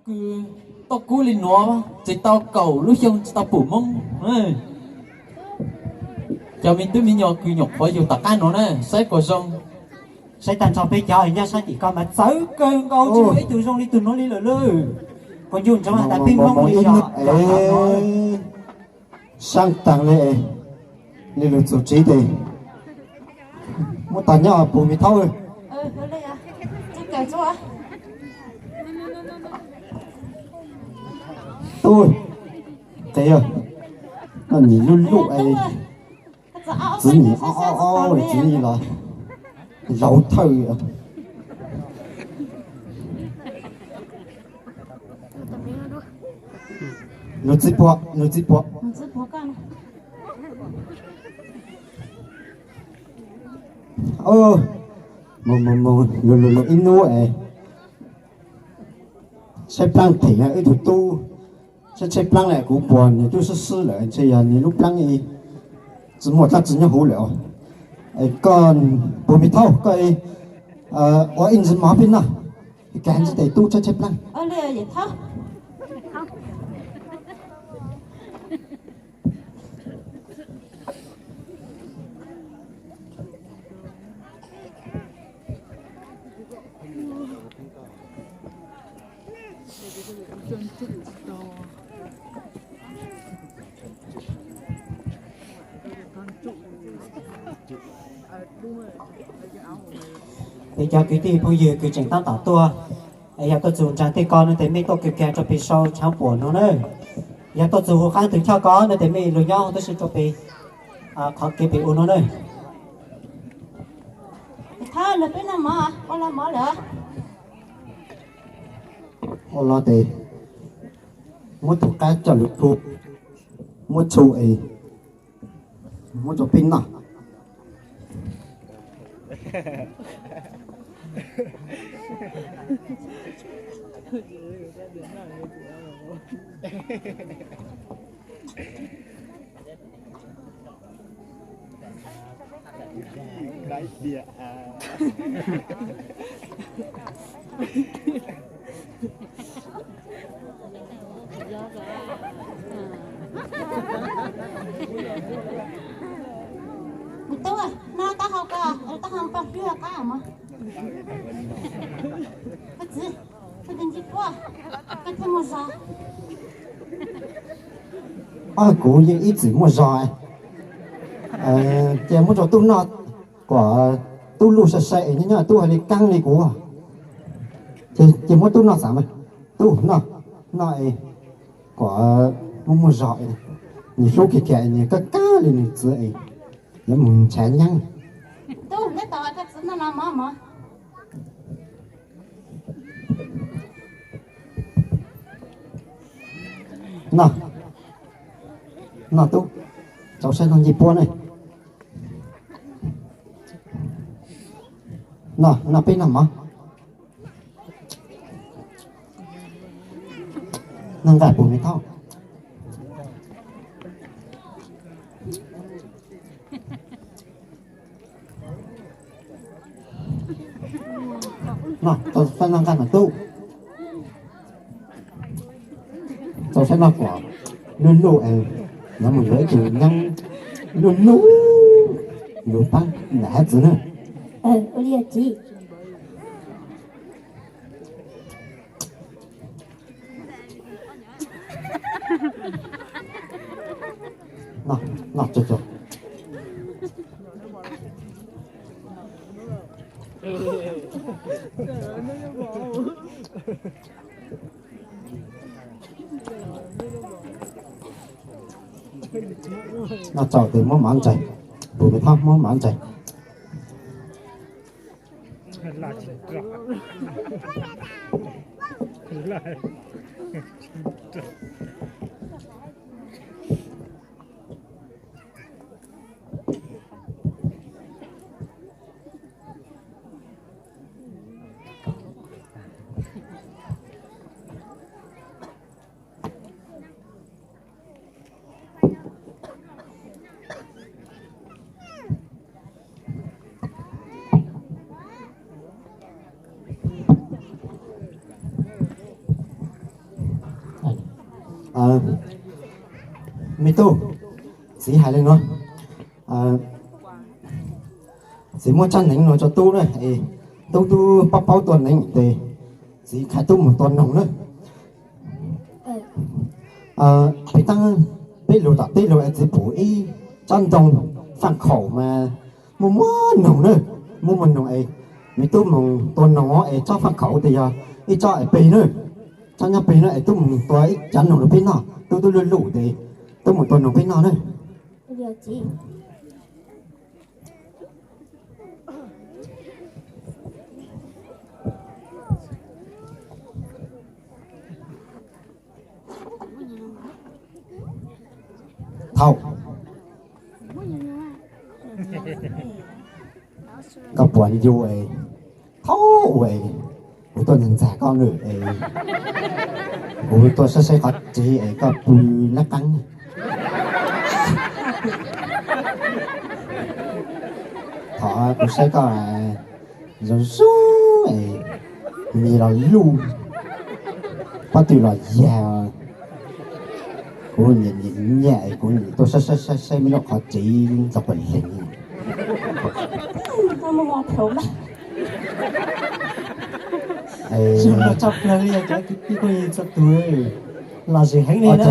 Kws toj kub li nuav tsis tau kaum lub xyoo tsis tau pum Moob. Cov me tub me nyuam kws nyuam qhuav yug tom qab nuav na, saib kom zoo. Saib tag nrho peb cov nyob sab tim ko mas txawv kawg nkaus, tsis muaj ib tug zoo li tug nuav li lawm lauj. Kuv ncu ntsoov has tas peb Moob li yog saab taag le, li lug txug tsi tes muab tag nyob pum me thaub. Tub, qe, koj nyim luj luj, txiv nyim ob ob ob txiv nyim los laug thawj. Nws txiv puag, nws txiv puag. Mus mus mus, lug lug lug ib hnub es tshaib plaab them ib tug tub, tshaib tshaib plaab le kuv puag nws tub swb swb lawm ntshe yog nws lub plaab tsi muaj dlaab tsi nyob huv lawm. Koj puag me thaub koj ua ib ntsis mov peb noj, kav ntsis tes tub tshaib tshaib plaab. Peb cov kwv tij phooj ywg kws tseem tab tom tuaj, yog tuaj txug nraag tej ko no tes mej tuaj kag kag rua peg sau tshaav puam no na. Yog tuaj txug huv qaab tug choj ko no tes mej lug nyob tub si rua peg qhov kev peg ua no na. Ua lo tes muab tug qaab coj lug phu, muab tshu es muab rua peb noj. Tub, noj taub hau ko, taub hau pog hlwb qab mog. Koj txiv, koj txiv ntsib puab, koj thiaj muaj zog. Kuv yeej ib txwm muaj zog, ces muab rua tub noj, kom tub luj sai sai es nyob nyob tub hais li kaab li kuv, ces muab tub noj xav mas, tub noj, noj es kom muaj muaj zog, nws hlub kiag kiag nws kab kab li nws txiv es yuav mus nrhav nyaab. Noj, noj tub, txaus saib noj ncej puab ne. Noj, noj peb noj mov. Noj nqaij puag me thaub. Noj, txaus saib noj nqaij mas tub. Txaus saib noj kom luj luj es yuav mus yuav ib tug nyaab luj luj lug paab nam hab txiv na. Noj txaus tes muab mov ntsaig, pum me thaub muab mov ntsaig. Me tub, txiv hais li no, txiv muab tsab neev no rau tub na, es tub tub paub paub tua neev ces txiv hais tub mus tua noog na. Peb taab, peb lug tom teb lug es txiv pum ib tsob ntoo faaj khaum mas muaj muaj noog na, muaj muaj noog es me tub mus tua noog es tsob faaj khaum tes yog ib tsob es peg na, tsob nyob peg na es tub mus tua ib cov noog rau peb noj, tub tub luj luj tes tub mus tua noog peb noj na. Thaum koj puas ncu es thaum ua es kuv tuaj ntxag koj lawm es kuv tuaj saib saib qhov tsev es koj pw lab qeeb. Thaum kuv saib koj zoo zoo es mis los luj, pob tw los yag, kuv nyiam nyiam es kuv tuaj saib saib saib me lub qhov tsev ntxog puas leeg. Tshaj plaws li cov kwv tij phooj ywg txhua tus, lom zem heev li na.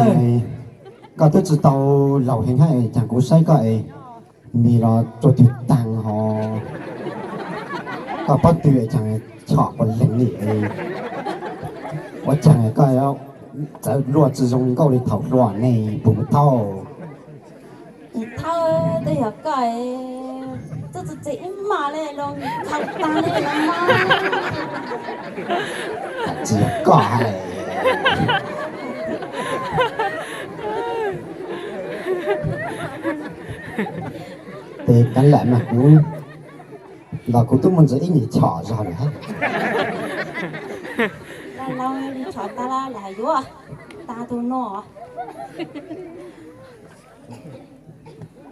Koj twb tsi tau laus heev hab es caag kuv saib koj es mis los tsua twg taag ho koj pob tw es caag chom puas leeg li es ua caag koj txawv luaj tsi zoo nkauj li thaum hluas ne, puas muaj thauj? Tsis thauj, twb yog koj tub txi txiv ib mas li los khaws taag li los mas. Tsis yog koj hab. Tes kav lam mas kuv los kuv tub muaj ntsis ib nyuag chom zog lawm hab. Laus li chom tag lawm hais yuav tag tug no.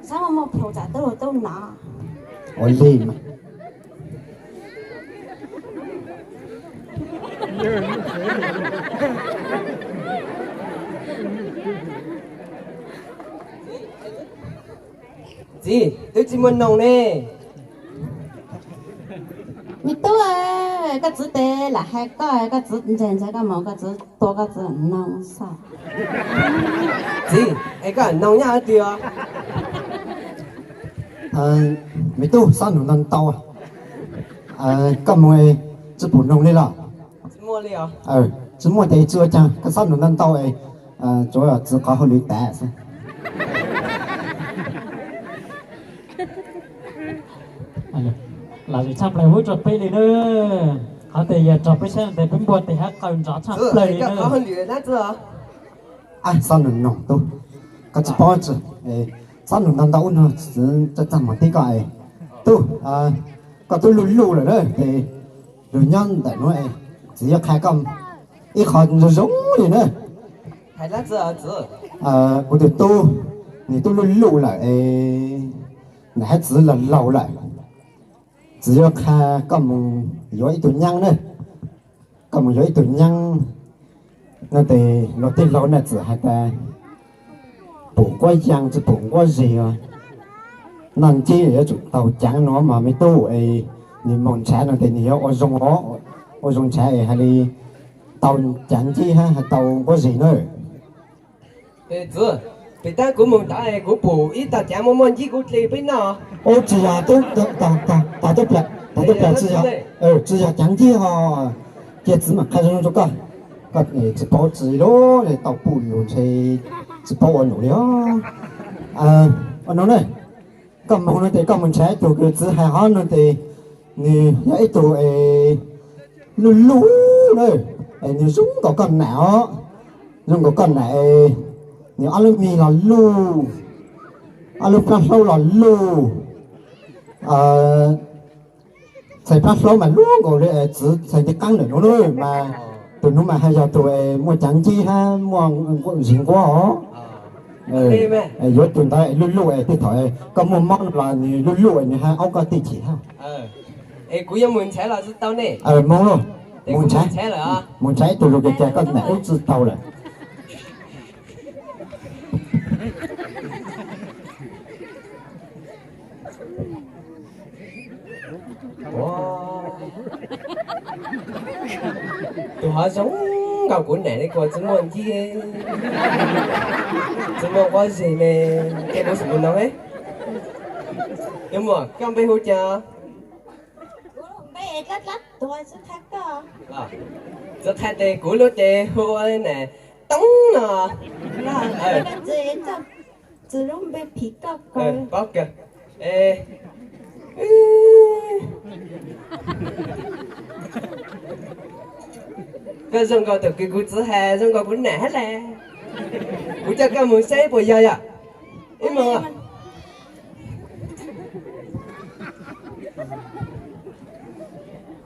Saib muaj muaj plhus tsam tub tub no. Ua li mas. Txiv, twb tsi muaj noog ne. Me tub, koj txiv tes lam hais koj, koj txiv ntshai ntshai koj moog, koj txiv tua koj txiv noog xwb. Txiv, es koj noog nyob hov twg os? Me tub, xob nug ntau ntau, koj moog tsi pum noog li los? Tsi muaj tes tsi ua caag, koj xob nug ntau ntau es tsuav txiv qhov hauj lwm tas xwb. Lom zem tshaj plaws ua rua peb li na. Qhov tes yog rua peb saib tes peb npuaj tes hab qaws nrov tshaj plaws li na. Xob nug noog tub, koj tsi paub tsi, xob nug ntau ntau ub no, txaj txaj muag tib koj es. Tub, koj tub luj luj lawm na, tes lug nyob ntawm nuav es txiv yuav qha koj ib qho zoo zoo li na. Kuv tus tub, nws tub luj luj lawm es nws hab txiv laug laug lawm. Txiv yuav qha koj moog yuav ib tug nyaab na. Koj moog yuav ib tug nyaab no tes luag tej laug na txawm has tas pum nquab yas tsi pum nquab zig os. Noj nceb yuav tsum taug caav no mas me tub es nws moog nrhav no tes nws yuav ua zoo, ua zoo nrhav es hais li tau caav nceb hab has tau nquab zig na. Txiv, pem taab kuv moog tod kuv pum ib tog caav muaj muaj nceb kuv dle peb noj. Ub, tsi yog, tog tub plam tsi yog, tsi yog caav nceb ho. Cia txiv mam qha zoo zoo rua koj. Koj tsi paub tsi lug, tau pum lug ntshe tsi paub ua num li os. Ua no na, koj moog no tes koj moog nrhav ib tug kws txiv hais hov no tes nws yog ib tug es luj luj na, es nws zoo nkaus koj nam os, zoo nkaus koj nam es nws ob lub mis los luj, ob lub plab hlaub los luj, txhais plab hlaub mas luj nkaus li txiv txhais ncej qaab ntawm nuav na, mas tus nuav mas has yog tus es muaj caav nceb hab muaj zig nquab os. Yuav tus ntawd luj luj es tej thaum koj muaj mob no los nws luj luj es nws hab aub koj tej chim hab. Es kuv yuav moog nrhav los tsi tau ne? Moog lauj, moog nrhav, moog nrhav ib tug lug kag kag koj nam ub tsi tau lawm. Qhov zoo nkaus kuv nam li kuv tsis muaj ncib, tsis muaj quab zeg ne, ces kuv xum mus no. Yog muaj koj npe hu cas? Txwv qha tes kuv lub tes hu ua na, Toob no. Paub kawg. Koj zoo nkaus tus kws kuv txwv hais zoo nkaus kuv nam hab las. Kuv coj koj mus saib puas yog yom? Ib moog.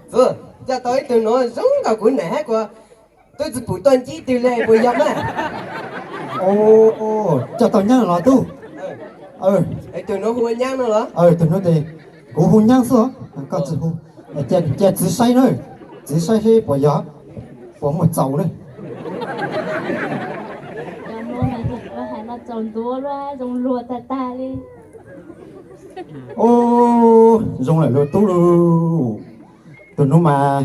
Txwv, coj tau ib tug nuav zoo nkaus kuv nam hab kuas tub tsi pum tuaj ncib twg le puas yog mas? Coj tau nyab los tub? Tus nuav hu ua nyab no los? Tus nuav tes kuv hu nyab xwb, koj tsi hu. Cia txwv saib na, txwv saib seb puas yog, puas muaj txaus na. Hais no txaus ntuav luaj, zoo luag tag tag li. Zoo lawm lauj tub lauj. Tus nuav mas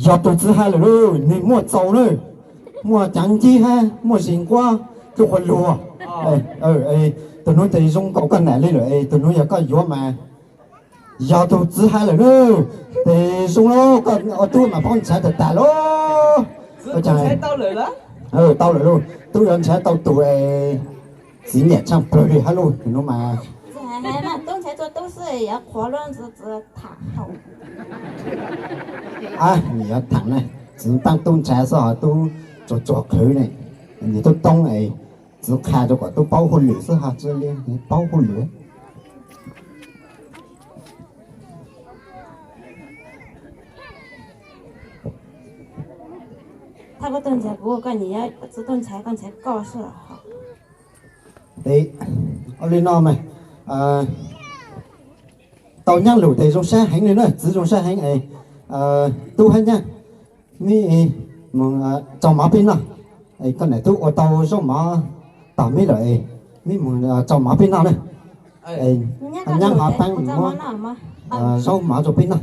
yog tug txwv hais lawm lauj, nwg muaj txaus na, muaj caav ncib hab muaj zis nquab tug qhuav luag. Tus nuav tes zoo nkaus koj nam li lawm es tus nuav yog koj yuav mas yog tug txwv hais lawm lauj. Tes zoo lauj, koj ua tub mas paub nrhav tag tag lauj. Tau lawm lauj, tub yuav nrhav tau tus es txiv nyam tshaaj plawg li hab lauj, tus nuav mas. Tub nrhav txug tub xwb yuav qhuav luaj, txwv tham hauv. Nyiam yuav tham na, txwv taaj tub nrhav xwb ho tub tsuag tsuag qhwv ne, nyiam tub toob es txwv qha rua kom tub paub hauj lwm xwb ho tsi li paub hauj lwm. Thaj koj tuaj nrhav kuv, koj nyiam txwv tuaj nrhav, koj nrhav koj xwb. Ua li no mas, tau nyaab lug tes zoo sab heev li na, txwv zoo sab heev es, tub hab nyaab, mib mus tso mov peb noj, koj nam tub ua tau zaub mov tog mib lawm es, mib mus tso mov peb noj na. Nyaab ho paab mus muab zaub mov rua peb noj.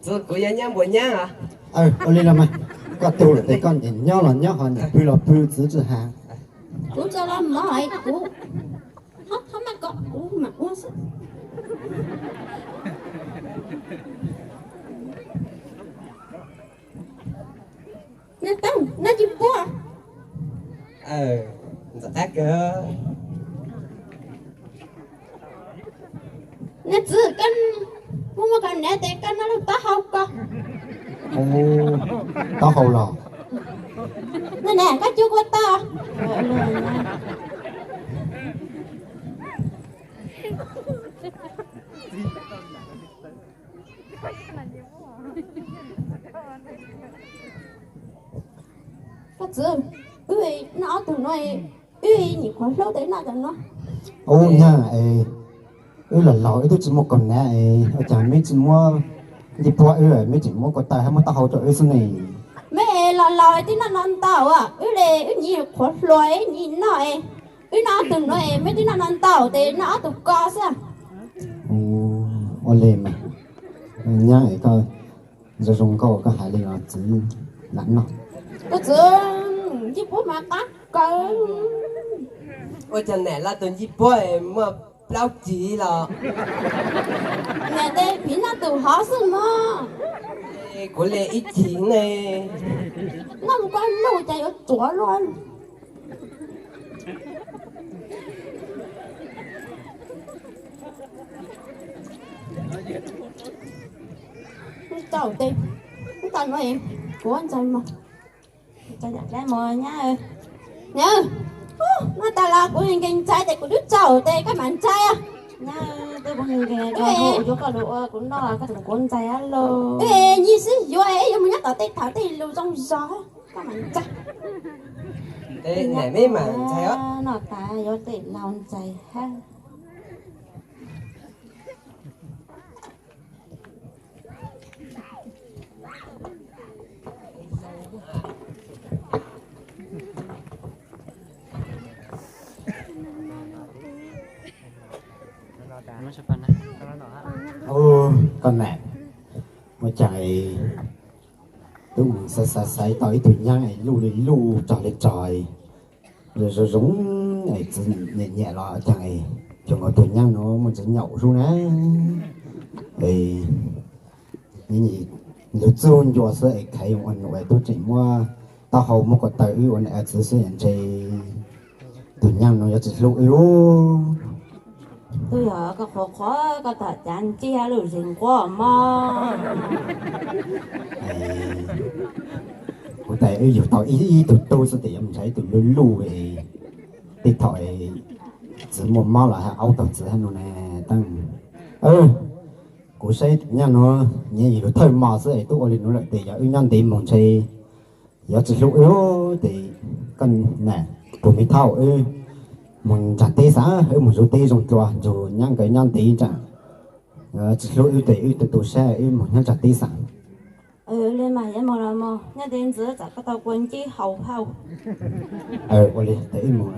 Txwv, kuv yuav nyaab npuas nyaab os. Ua li los mas, koj tug lawm tes koj nyiam nyob los nyob ho nyiam pw los pw, txwv tsi has. Kuv tso los mov es kuv, ho maj kom kuv mam ua xwb. Neb tub, neb tsis puab. Ntxim qab kawg. Neb txwv, koj muaj muaj koj nam tes koj noj lub taub hau ko. Taub hau los? Neb nam koj cuag kuv tau. Koj txwv, wb noj ob tug nuav, wb nyuam qhuav hlub tes noj cov nuav. Ub, nyab es, wb los laus wb twb tsis muaj kaus hniav es ua cas meb tsis muab ncej puab wb, meb tseem muab ko taw hab muab taub hau rau wb xwb ne? Meb es los laus twb noj no ntau, wb le wb nyuam qhuav hluas wb nyuam noj es, wb noj ob tug nuav es meb twb noj no ntau tes noj ob tug ko xwb. Ua li mas, nyab es koj zoo zoo nkauj koj hais li los txwv lam noj. Koj txwv, ncej puab mas qab kawg. Ua cas nam los tus ncej puab muaj plaub cig los? Nam tes piv noj tus hov xwb mog. Kuv le ib cig ne. Noj mus koj nug cas yuav tsuav luaj. Tau tes, tau no kuv ntxhais mas. Nyab, noj tas los kuv nkees ntxhais tes kuv twb tsaug tes koj mam ntxhais. Nyab, twb kuv nkees ua koj lug ua kuv noj koj tseem kuv ntxhais los. Nyias sib yuav es yuav mus nyob tom tej thaum tej lus zoo zog. Koj mas ntxhais. Ntxhais os. Noj tas yuav tej laus ntxhais hab. Koj nam, ua cas tub mus xaiv xaiv xaiv tau ib tug nyaab es luj li luj, tsog li tsog, zoo zoo es txiv nyiam nyiam los cas es cov tus nyaab nuav muaj ntxiv nyaum zub na. Lug txug ncua xwb es khaiv ua num es tub tseem muab taub hau muab ko taw wb ua niam txiv xwb ntshe tus nyaab nuav yuav tsis hlub wb. Tub yog koj qhuav qhuav koj tom cav ntsib lub zeeg nquab mog. Kuv tas wb yug tau ib tug tub xwb tes yuav mus nrhiav ib tug luj luj, tej thaum txiv muaj mob los hab aub taug txiv hab no ne. Kuv saib nyaab nuav nyiav yug lug thawj mos xwb es tub ua li nuav lawm tes yog wb nyob ntev moog ntshe yuav tsis hlub wb tes koj nam, puag me thaum wb moog nraag teb xaav, wb moog zuv teb zoo dlua ntsug nyaab nkawd nyob ntev ntshe yuav tsis hlub wb tes wb tu tu sab wb moog nyob nraag teb xaav. Li mas yuav moog los moog, nyob ntev ntxiv tsam koj tau kua ntsib haus hauj. Ua li tes wb moog.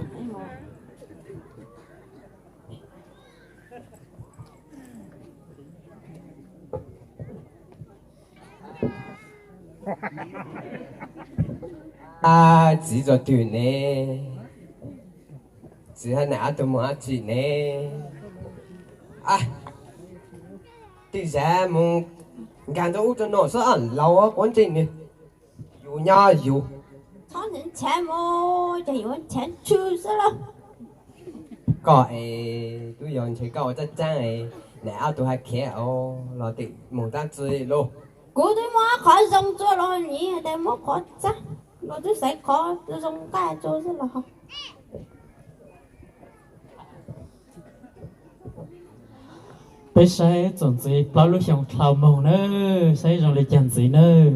Txiv txog twg ne? Txiv hab nam ob tug moog dab tsi ne? Tej zag moog nkaag ntua ub rua no xwb, laus quav ntsej nwg. Yus nyob yus. Txhob nrhav mus, ces yuav nrhav tshwm xwb lauj. Koj es tub yog ntshe koj ua tsaab tsaab, nam ob tug hab khiav los tes moog tab tsi lauj. Kuv twb muab qhov zoo txua los nyiv tes muab qhov tsaab los twb xaiv qhov zoo nqaij txua xwb los. Peb saib txuas ntxiv plaub lub xyoo dlhau moog nawb, saib zoo li caag ntxiv nawb.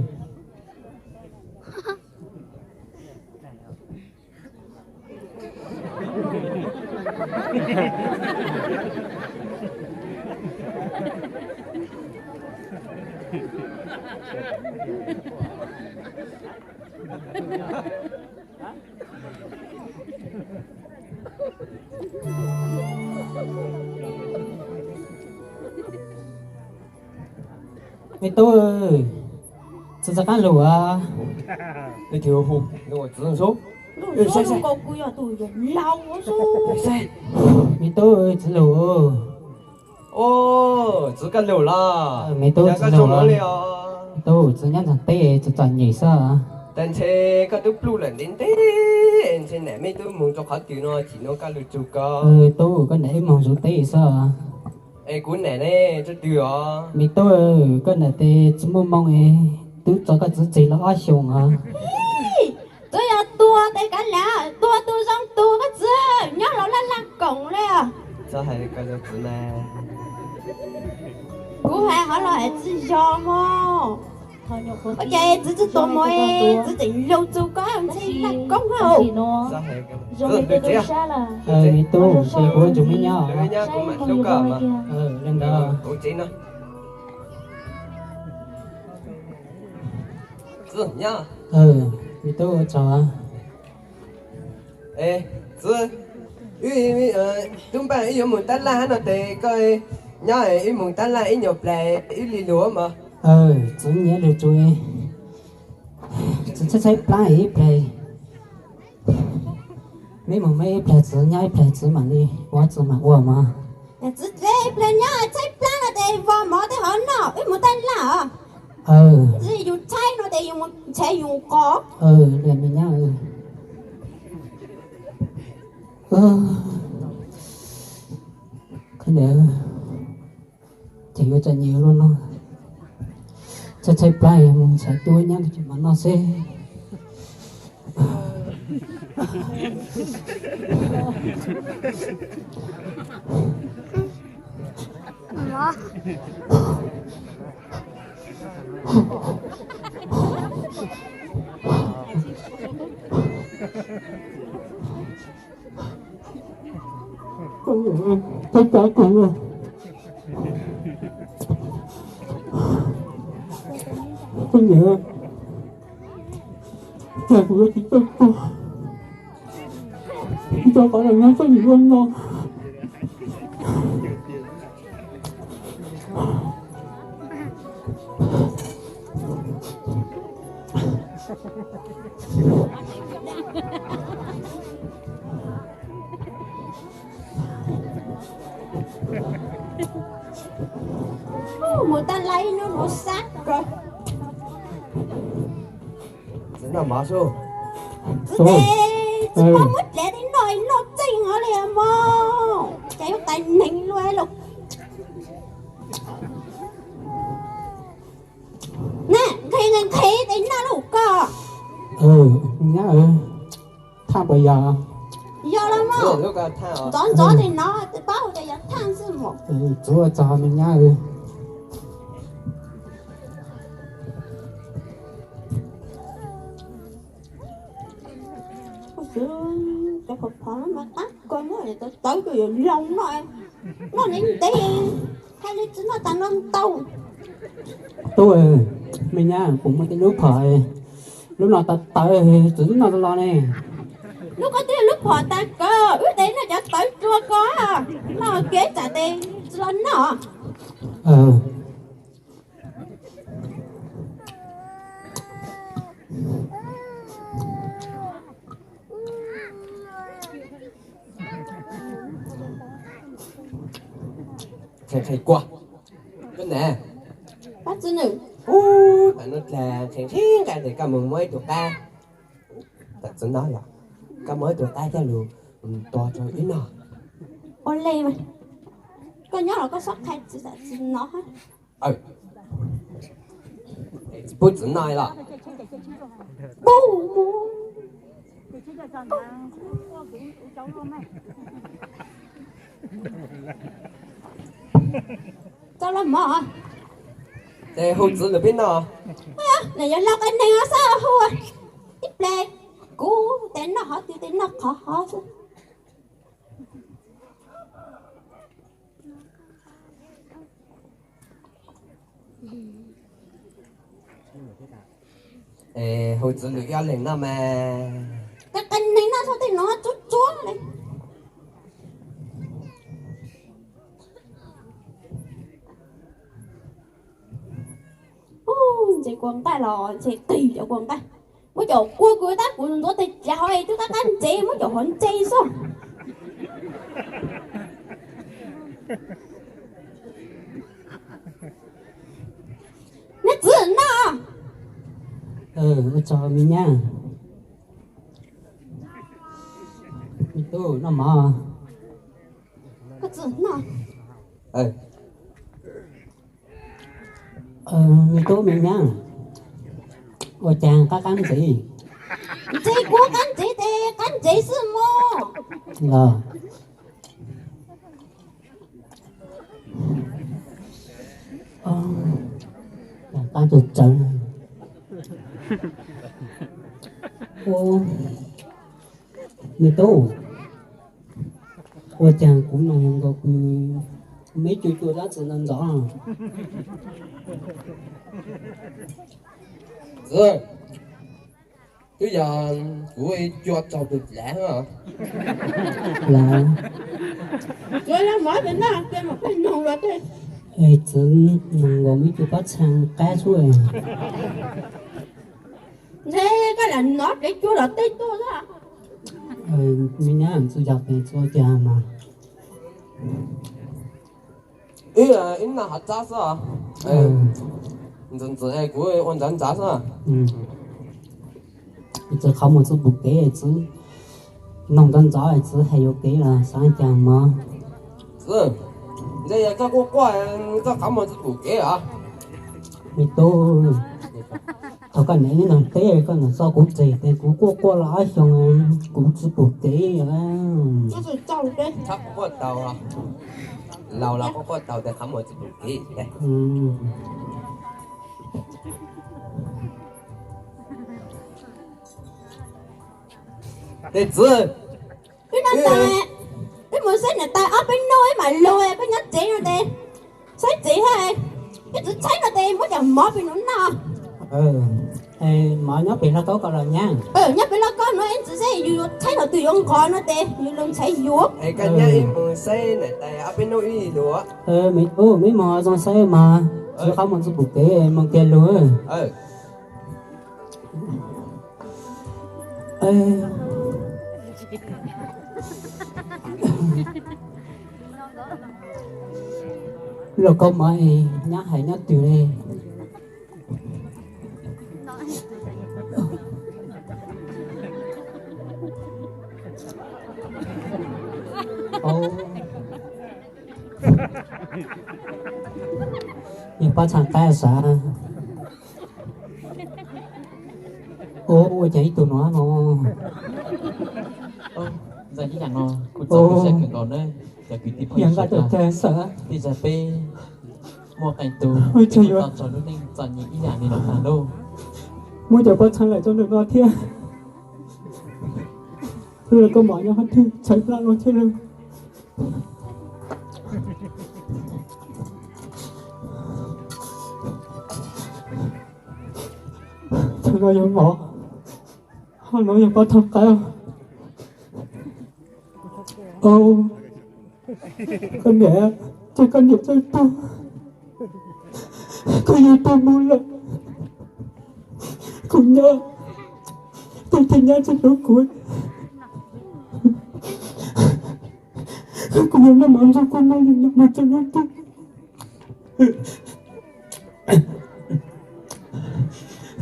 Me tub, txiv rov qaab lug as. Me tub, txiv lug. Me tub, txiv lug. Me tub, txiv nyob nraag teb, txiv txom nyem xwb. Ntshe koj tub pluj lawm ntev ntev, ntshe nam mej tub moog rua qhov twg no tsim nuav koj lug tsug koj. Tub, koj nam wb moog zuv teb xwb. Es kuv nam ne, tub twg os? Me tub, koj nam tes tsis muaj moo es tub tso koj txiv tseg lug ob xyoos os. Tub yog tuag tes kav liam, tuag tug zoo tug, koj txiv nyob los laj laj koom le. Txhob hais li ko, txiv na. Kuv hais hov los es tsis yog mog. Ua cas txiv tsis tuag mog, txiv tseem lug txug koj ntshe laj koob hab. Me tub, ntshe kuv tsum me nyob. Me tub, ua tsaug. Tub npaj, wb yuav moog tab laj hab no tes koj nyob, wb moog tab laj ib nyuag plag wb li lug mog. Txiv nyiam lug tsuas, txiv tshaib tshaib plab ib plag. Meb moog meb ib plag, txiv nyob ib plag, txiv mam li ua, txiv mam ua mog. Txiv ib plag nyob tshaib plab no tes vos mov tej hov noj, wb moog tab laj os. Txiv yus tshaib no tes yus mus nrhav yus qos. Ces yuav txom nyem lug no. Tshaib tshaib plab mus nrhav tub nyob tes mam noj xwb. Peb cov kuv, koj niam, cas kuv yuav tsis txawj tuag, tsis tau qhov los nyob txoj niam ua no. Mus tag lais hnub hnub sab kawg. Txiv noj mov su. Txiv, tsis paub muab dlav tej noj, noj txeeg hov li mog, cas yuav tais neeg luaj lauj. Na, nqhis nqhis tes noj lauj koj. Nyab, thaj puas yog? Yog los mog. Ntxov ntxov tes no tes paub tias yog thaj xwb mog. Txuv ua txog me nyab. Cov phom phom no mas qab kawg, tawv tawv kawg yuav laus noj, noj ntev ntev, hais li tsis noj tas no ntau. Tub, me nyab, kuv muaj tej lub phom, lub no tawv tawv, tsis noj tau los ne. Lub koj twb lub phom tas kawg, wb tes noj cov tawv dua ko, noj kiag tsam tes tsis los noj. Qhia qhia kua, koj niam, pab txiv nws, ub, tam no dlag qhia qhia nqaij tes koj mus muab ib tug qaib, tam txiv no yog koj muab ib tug qaib coj lug tua rau wb noj. Ua li mas, koj nyob los koj txhob qhia txiv tam txiv no. Tsis pub txiv noj los? Pub. Tau los mog. Ces hu txiv lwm peb noj. Nws yuav lau qe neeg xwb hu. Ib pliag kuv tes noj qhov twg tes noj qhov hov xwb. Hu txiv lwm ib ob leeg noj mas. Qe qe neeg noj txog tej no tsuab tsuab li. Ntses kua nqaij los ntses qig cov kua nqaij. Muab cov kua kws tab kuv ntxuav tes tsav hov es twb qab qab ntses muab cov hov ntses xwb. Neb txwv noj. Ua tsaug me nyab. Me tub noj mov. Koj txwv noj. Me tub me nyab, ua cas qab qab ntses? Ntses kuv qab ntses tes qab ntses xwb mog. Los, qab tsawv tsawv. Me tub, ua cas kuv nug nkaus kws meb cua cua dab tsi ntxov ntxov? Txiv, twb yog kuv cua tsaug tus dlav. Lawv, txiv nug nkaus meb cua pob txha qab xwb. Ntshe koj lam nov kev cua los tej tuaj xwb. Me nyab, txhua yam tes txhua cas mas. Ib, ib noj hov tsob xwb. Ntxov ntxov kuv ua ntxov ntxov xwb. Txiv qhov muag txuj pum kev, txiv noog ntxov ntxov, txiv hais yuav kev los xav cas mog. Txiv, ntshe yog koj quaj quaj, koj qhov muag txuj pum kev os. Me tub, thaum koj niam ib nag teb koj niam txo kuv tseg tes kuv quaj quaj los ob xyoos kuv txuj pum kev. Txhob quaj tau, laus los quaj quaj tau tes qhov muag txuj pum kev. Tes txiv, wb mus xwb niam tais ob peb hnub wb mam los. Txawm tshaib no tes muab cov mov pem no noj. Mov nyob pem lauj kaub ko los nyab? Nyob pem lauj kaub no es txawm yus yuav tshaib los twg yuav nqos no tes yus los ntxhais yuav. Me tub, meb mus zoo saib mas, tsis qab mus txog pum kev mus kiag lug. Lauj kaub mov es nyab hais nyob twg li? Yog pob txha qaib sav. Ua cas ib tug no no. Ntxaij ib yam no kuv txaus siab kawg nkaus na, cov kwv tij phooj ywg sawv daws. Tej zaum peb muaj qee tus tau txog lub neej txom nyem ib yam li no na lauj. Muab cov pob txha lawm rau ntawm no thiab. Lauj kaub mov nyob qhov twg txhais plab no thiab lauj. Txhais no yog mov, ho no yog pob txha qaib. Au, koj niam, ces koj niam txawj tuag, koj yuav tuag mus lawm. Kuv nyob, koj thiaj nyob tsis hlub kuv. Kuv yuav noj mov nrog koj noj li no mus txog hnub twg?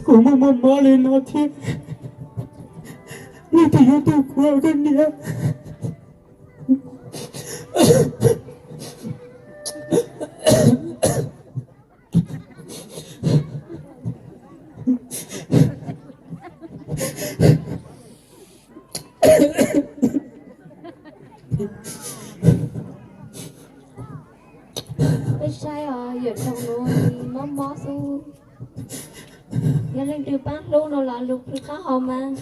Kuv muaj muaj mob li no thiab, leej twg yuav tau kuv koj niam? Peb saib os, yawm thaum no mob mob xwb. Yog leej twg paab hlub no los lug plhws qab hau mas.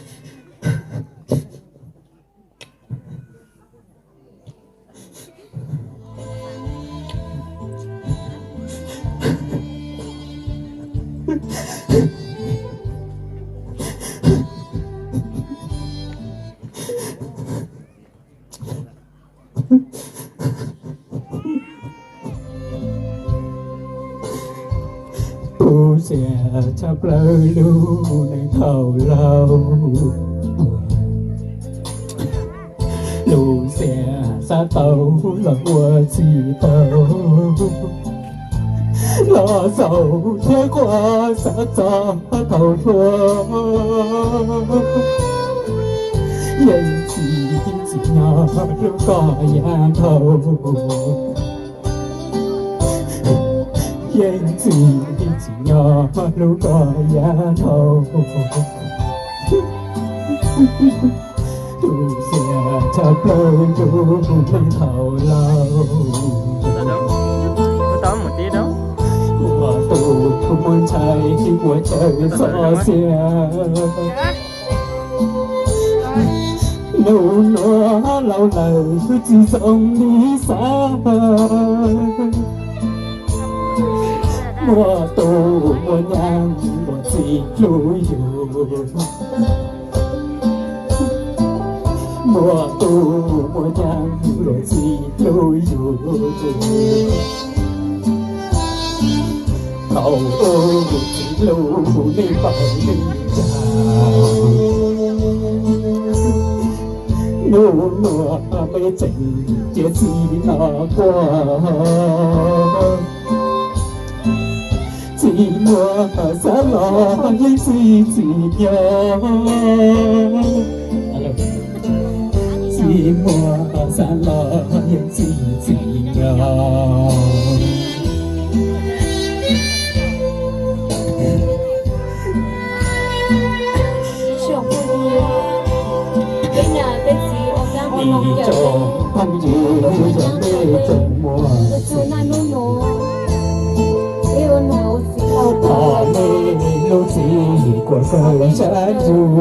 Tu siab tshaj plaws lub neej thaum laus, lub siab xav tau los ua tsis tau, los xaus thiab quaj xav txog thaum hluas. Yeej tsis tsim nyog hlub koj yav thaum, yeej tsis tsim nyog hlub koj yav thaum. Tu siab tshaj plaws lub neej thaum laus, ua tus muaj ntshai ua chaw txoj sia. Nub nuav laus lawm tsis zoo li xav, muaj tus muaj nyaab luag tsis hlub yus, muaj tus muaj nyaab luag tsis hlub yus. Thaum ub tsis hlub nej paub li cas, nub nuav peb tseem cia txij no quaj. Tsis muaj xav los yeej tsis tsim nyog, tsis muaj xav los yeej tsis tsim nyog. Ib tsoom phooj ywg, yog nej tseem muaj txim, thov nej lub txim kuas kawg sab ntsug,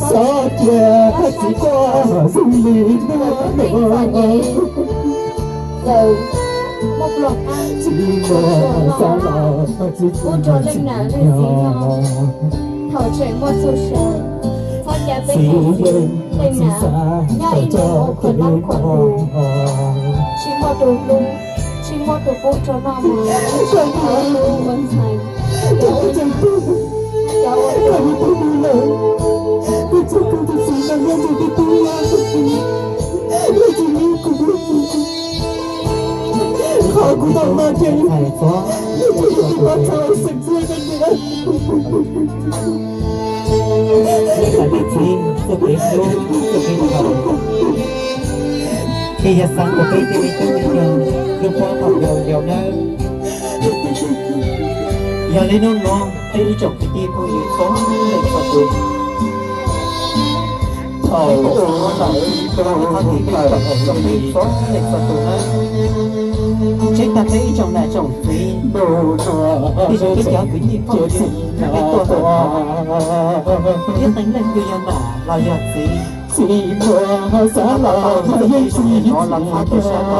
txhob cia txiv quaj xws li hnub no. muaj plom qab, txhua txhua no, pub rau leej nam leej txiv nyob. Thaum tseem muaj txhua sawv, txhob cav peb txiv, leej nam nyob ib leeg ua qhov noj qhov haus, tsis muaj tus hlub, tsis muaj tus pub rau noj mov, tsis muaj tus ua ntxhais, cov ua Qhov kuv tau no ces kuv tau txog xeem txwj koj niam. Ib txhais peb txiv txoj kev hlub, txoj kev nkaus, ces yog xav kom peb tej me tub me nyuam hlub puab thaum yau yau nawb. Yog li hnub no peb ib tsoom kwv tij phooj ywg txhua leej txhua tus, thaum ub lawm, txhua leej txhua tus nawb, tseeb tag peb ib tsoom nam tsoom txiv, ib tsoom peb cov kwv tij phooj ywg, peb tuaj tau, ib qee leej twg yog nam los yog txiv, txiv muaj xav los yog txiv no los txhob tu siab no.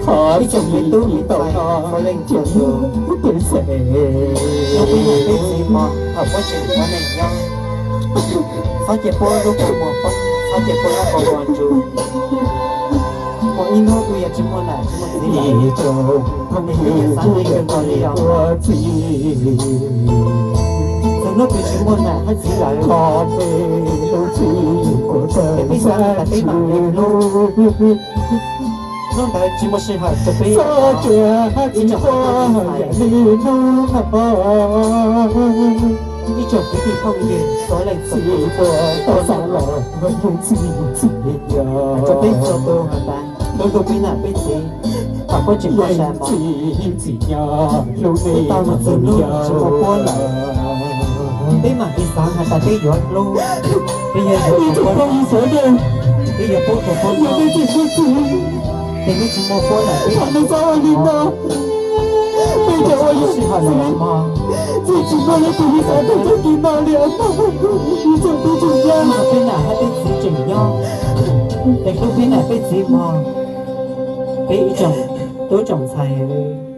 Qhov ib tsoom me tub me ntxhais txhua leej txhua tus, hlub peb niam peb txiv mog, thaum puab tseem ua neej nyob, txhob cia puab lub kua muag poob, txhob cia puab lub kua muag ntsws. Muaj ib hnub kuj yog tsis muaj nam tsis muaj txiv lawm, es peb yuav xav neej kawg nkaus li os. Txog hnub twg tsis muaj nam thiab txiv lawm, es peb xav tas peb mam li hlub, hnub ntawd tsis muaj sij hawm rau peb ib tsoom kwv tij ntxhais, ib tsoom kwv tij phooj ywg txhua leej txhua tus, rau peb txhua tus has tas puab hlub peb nam peb txiv, thaum puab tseem muaj sa mog. Tau mus txog hnub tsis muaj puab lawm, peb mam li xav has tas peb yuav hlub, peb yuav yuav puab, peb yuav pub rau puab noj. Ces hnub tsis muaj puab lawm peb mam li ua li no, peb cov ua yog sij hawm los mog, tsis muaj leej twg li xav tau txoj kev no li os. Ib tsoom peb tseem nyob, peb nam thiab peb txiv tseem nyob, es hlub peb nam peb txiv mog, peb ib tsoom tub tsoom ntxhais.